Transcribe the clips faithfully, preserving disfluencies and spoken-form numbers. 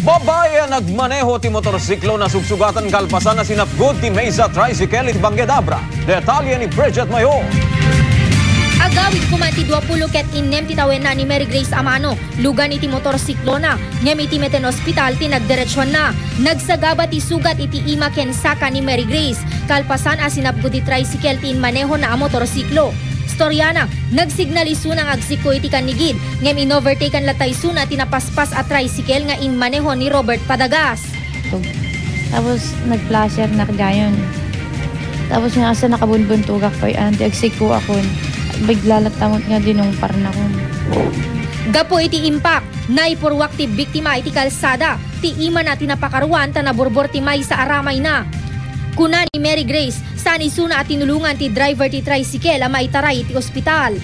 Babae a nagmaneho ti motorsiklo nasugsugatan kalpasan a sinapgud ti maysa a tricycle iti Bangged Abra. Detalye ni Bridget Mayor. Agawid koma ti duapulo ket innem ti tawenna ni Mary Grace Amano. Lugan iti motorsiklona, ngem iti met a ospital ti nagdiretsuanna. Nagsagaba ti sugat iti ima ken saka ni Mary Grace, kalpasan a sinapgud ti tricycle ti inmanehona a motorsiklo. Istoriana, nagsignal isuna nga agsikko iti kannigid, ngem in-overtaken latta isuna ti napaspas a tricycle nga inmaneho ni Robert Padagas. Tapos, nag-flasher na dayon. Tapos nga, asa nakabunbuntugak pay, ayan, ti agsikko akon. Bigla latta met nga dinungparnakon. Gapu iti impact, naipurruak ti biktima iti kalsada. Ti imana ti napakaruan ta naburbor ti maysa a ramayna. Kuna ni Mary Grace, saan isuna a tinulongan ti driver ti tricycle a maitaray iti ospital.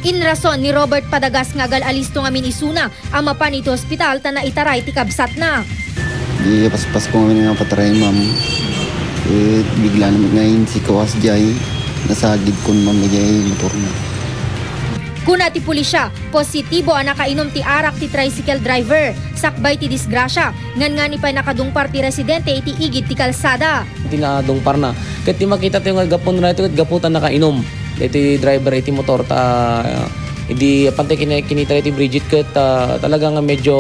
Inrason ni Robert Padagas nga agal-alisto ngamin isuna a mapan iti ospital ta naitaray ti kabsatna. Di paspas ko ngamin nga pataray, ma'am. Eh, bigla naman nga insikko kas jay, nasagidkon, ma'am, jay motorna. Kuna ti pulisya, positibo a nakainom ti arak ti tricycle driver. Sakbay ti disgrasya, nganngan pay nakadungpar ti residente iti igid ti kalsada. Ti nadungparna. Ket ti makita tayo nga gapu na ito, ket gapu ta nakainom. Iti driver iti motor ta, idi pantay kini-, kinita iti Bridget ket, ah, talaga nga medyo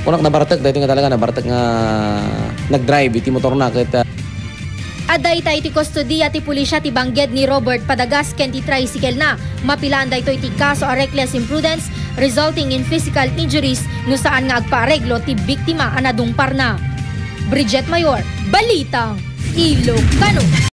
kunak nabartek, dahil nga talaga nabartek nga nag-drive iti motor na ket, ah, Adda ita iti kustodiya ti pulisya ti bangged ni Robert Padagas ken ti tricycle na. Mapilaan daytoy ti kaso a reckless imprudence resulting in physical injuries no saan nga agpaareglo ti biktima a nadungparna. Bridget Mayor, Balitang Ilocano.